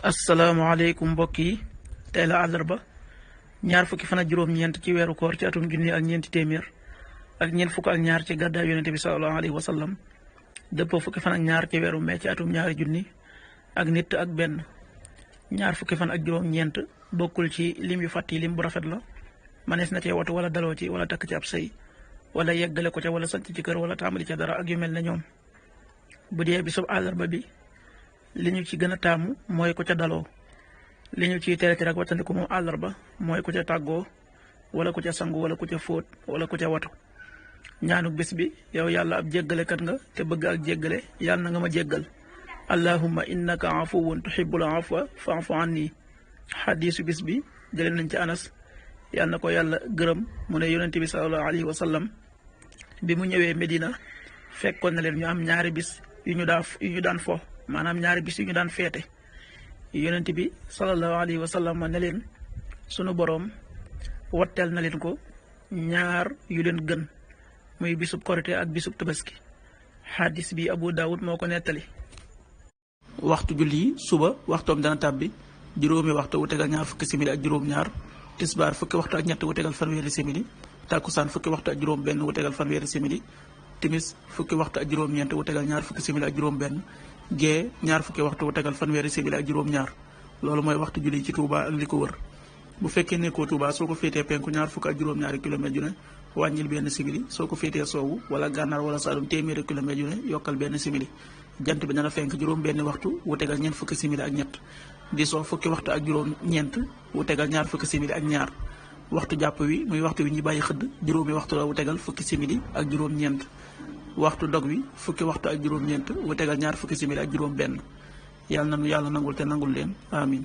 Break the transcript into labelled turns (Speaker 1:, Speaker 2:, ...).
Speaker 1: asalaamaaleykum mbokk yi tey la àllarba ñaar fukki fan ak juróom-ñeent ci weeru koor ci atum junni ak ñeenti téeméer ak ñeent fukk ak ñaar ci gàddaay yonente bi sallallahu alayhi wa sallam dëppoo fukki fan ak ñaar ci weeru mee ci atum ñaari junni ak nit ak benn. ñaar fukki fan ak juróom-ñeent bokkul ci lim yu fàtt yi lim bu rafet la manees na cee watu wala daloo ci wala takk ci ab sëy wala yeggale ko ca wala sanc ci kër wala tàmbali ca dara ak yu mel ne ñoom. bu dee bisub àllarba bi li ñu ci gën a taamu mooy ku ca daloo li ñu ciy tere rek wattandiku moom àllarba mooy ku ca tàggoo wala ku ca sangu wala ku ca fóot wala ku ca watu. ñaanu bés bi yow yàlla ab jéggalekat nga te bëgg ak jéggale yàlla na nga ma jéggal allahumma innaka afuwun tuhibbul afwa fa'fu anni. xadiisu bis bi jëlee nañ ci anas yàlla na ko yàlla gërëm mu ne yonente bi sallallahu alayhi wa sallam bi mu ñëwee Medina fekkoon na leen ñu am ñaari bis yu ñu daan fo maanaam ñaari bis yu ñu daan feete. yonent bi sallallahu alayhi wa sallam ne leen sunu boroom watteel na leen ko ñaar yu leen gën muy bisub korite ak bisub tabaski. xadis bi Abu Daawud moo ko nettali. waxtu julli yi suba waxtoom dana tàbbi juróomi waxtu wu tegal ñaar fukki simili ak juróom-ñaar, tisbaar fukki waxtu ak ñett wu tegal fanweeri simili, takkusaan fukki waxtu ak juróom-benn wu tegal fanweeri simili, timis fukki waxtu ak juróom-ñeent wu tegal ñaar fukki simili ak juróom-benn, gee ñaar fukki waxtu wu tegal fanweeri simili ak juróom-ñaar. loolu mooy waxtu julli ci Touba ak li ko wër. bu fekkee nekkoo Touba soo ko féetee penku ñaar fukk ak juróom-ñaari kilomètre yu ne wàññil benn simili, soo ko féetee soowu wala gànnaar wala saalum téeméeri kilomètre yu ne yokkal benn simili. jant bi dana fenk juróom benn waxtu wu tegal ñeent fukki simili ak ñett, di soo fukki waxtu ak juróom-ñeent wu tegal ñaar fukki simili ak ñaar. waxtu jàpp wi muy waxtu wi ñu bàyyi xëdd juróomi waxtu la wu tegal fukki simili ak juróom-ñeent. waxtu dog wi fukki waxtu ak juróom-ñeent wu tegal ñaar fukki simili ak juróom benn. yàlla na nu yàlla nangul te nangul leen amin.